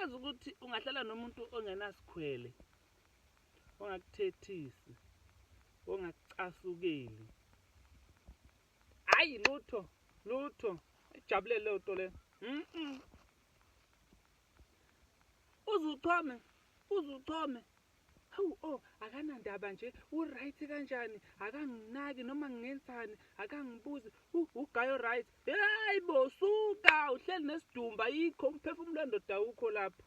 Uyazi ukuthi ungahlala nomuntu ongenasikhwele, ongakuthethisi, ongakucasukeli. Hayi lutho, lutho. Ijabulele leyo nto leyo. Uzuchome, uzuchome. Hawu oh akanandaba nje, u-right kanjani? Akanginaki noma ngingenzani, akangibuzi. Ugayo right. Hayi bo suka, uhleli nesidumbu ayikho umphefumulo wendoda awukho lapho.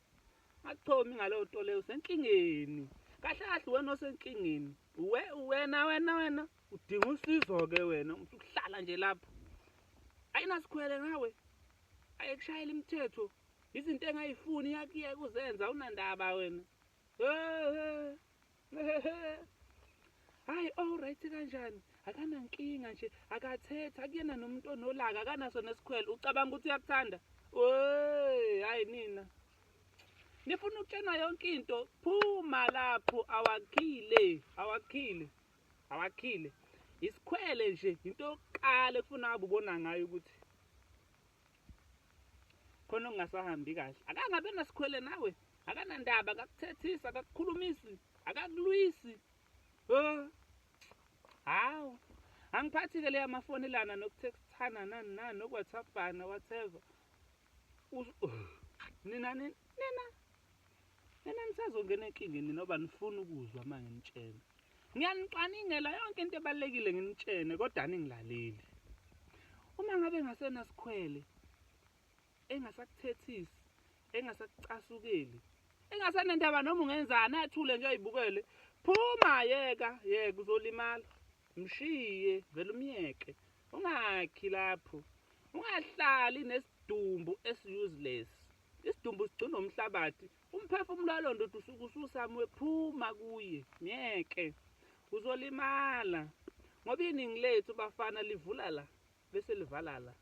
Ngachomi ngaleyo nto leyo usenkingeni. Kahle kahle wena osenkingeni. Wena wena wena udinga usizo ke wena, usuhlala nje lapho. Ayinasikhwele ngawe. Ayekushayela imithetho. Izinto engayifuni iyakuyeka uzenza awunandaba wena. Hayi all right kanjani? Akanankinga nje, akathetha akuyena nomuntu onolaka, akanaso nesikhwele. Ucabanga ukuthi uyakuthanda? Wey, hayi nina. Nifuna ukutshenwa yonke into, phuma lapho awakhile, awakhile. Awakhile. Isikhwele nje into yokuqala ekufuna ngabe ubona ngayo ukuthi khona okungasahambi kahle. Akangabe nasikhwele nawe, akanandaba, akakuthethisi, akakukhulumisi, akakulwisi. Hawu. Angiphathi ke le amafoni lana nokuthexthana nani nani nokuWhatsAppana whatever. Nina nina nina nisazongena enkingeni noba nifuna ukuzwa uma nginitshena. Ngiyanicwaningela yonke into ebalulekile nginitshene kodwa aningilaleli. Uma ngabe ngasenasikhwele engasakuthethisi, engasakucasukeli, engasenendaba noma ungenzani athule nje ayibukele, phuma yeka yeka uzolimala. Mshiye vele umyeke. Ungakhi lapho. Ungahlali nesidumbu esi-useless. Isidumbu sigcina umhlabathi. Umphefumulo walo ndoda usuke ususamwe, phuma kuye, myeke. Uzolimala. Ngoba iningi lethu bafana livula la bese livala la.